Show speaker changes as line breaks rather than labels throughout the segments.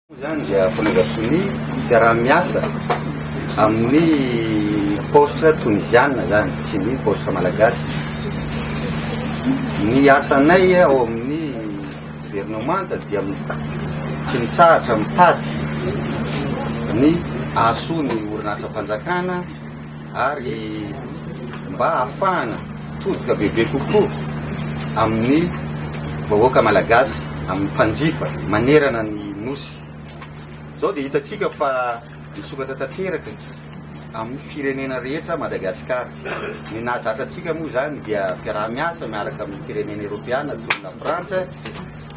Moa izany dia fanaovan-tsonia fiaraha-miasa amin'ny paositra toniziana izany, tsy ny paositra malagasy. Ny asanay ao amin'ny governemanta dia tsy mitsahatra mitady ny hahasoa ny orinasam-panjakana ary mba hahafahana mitodika bebe kokoa amin'ny vahoaka malagasy, amin'ny mpanjifa manerana ny Nosy. Izao dia hitantsika fa misokatra tanteraka amin'ny firenena rehetra Madagasikara. Ny nahazatra antsika moa izany dia fiaraha-miasa miaraka amin'ny firenena eropeana toy ny Lafrantsa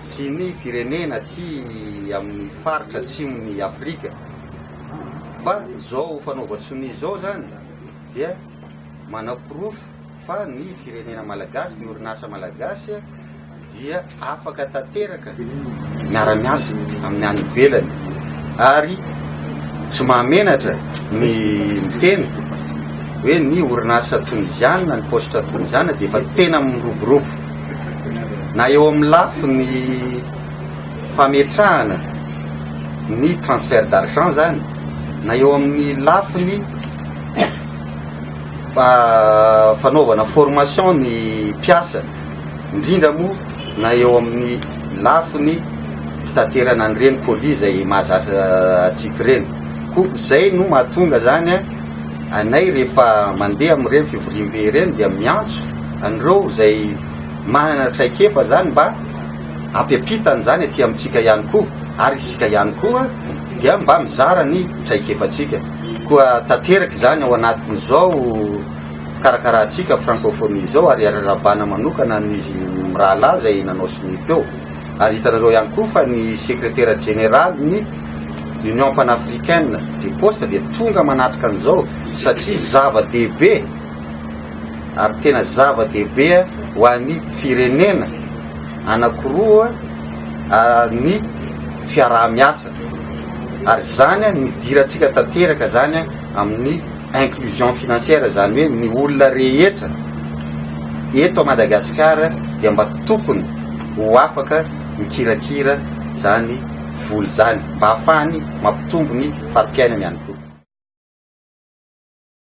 sy ny firenena aty amin'ny faritra atsimon'i Afrika. Fa izao fanaovan-tsonia izao izany dia manaporofo fa ny firenena malagasy, ny orinasa malagasy dia afaka tanteraka miara-miasa amin'ny any ivelany ary tsy mahamenatra ny miteny hoe ny orinasa toniziana, ny paositra toniziana dia efa tena miroborobo na eo amin'ny lafiny fametrahana ny transfert d'argent zany na eo amin'ny lafiny fanaovana formation ny mpiasa indrindra moa na eo amin'ny lafiny fitaterana an'ireny colis izay mahazatra antsika ireny koa zay no mahatonga zany anay rehefa mandeha amin'ireny fivoriambe ireny dia miantso an'ireo izay manana traikefa zany mba Ampiampita an'izany aty amintsika ihany koa ary isika ihany koa dia mba mizara ny traikefantsika. Koa tanteraka izany ao anatin'izao fikarakarantsika francophonie izao ary iarahabana manokana an'izy mirahalahy izay nanao sonia teo. Ary hitanareo ihany koa fa ny sekretera jeneralin'ny Union panafricaine des postes dia tonga manatrika an'izao satria zava-dehibe ary tena zava-dehibe ho an'ny firenena anankiroa ny fiaraha-miasa ary izany nidirantsika tanteraka izany amin'ny inclusion financière, izany hoe ny olona rehetra eto Madagasikara dia mba tokony ho afaka mikirakira izany vola izany mba hahafahany mampitombo ny fari-piainany ihany koa.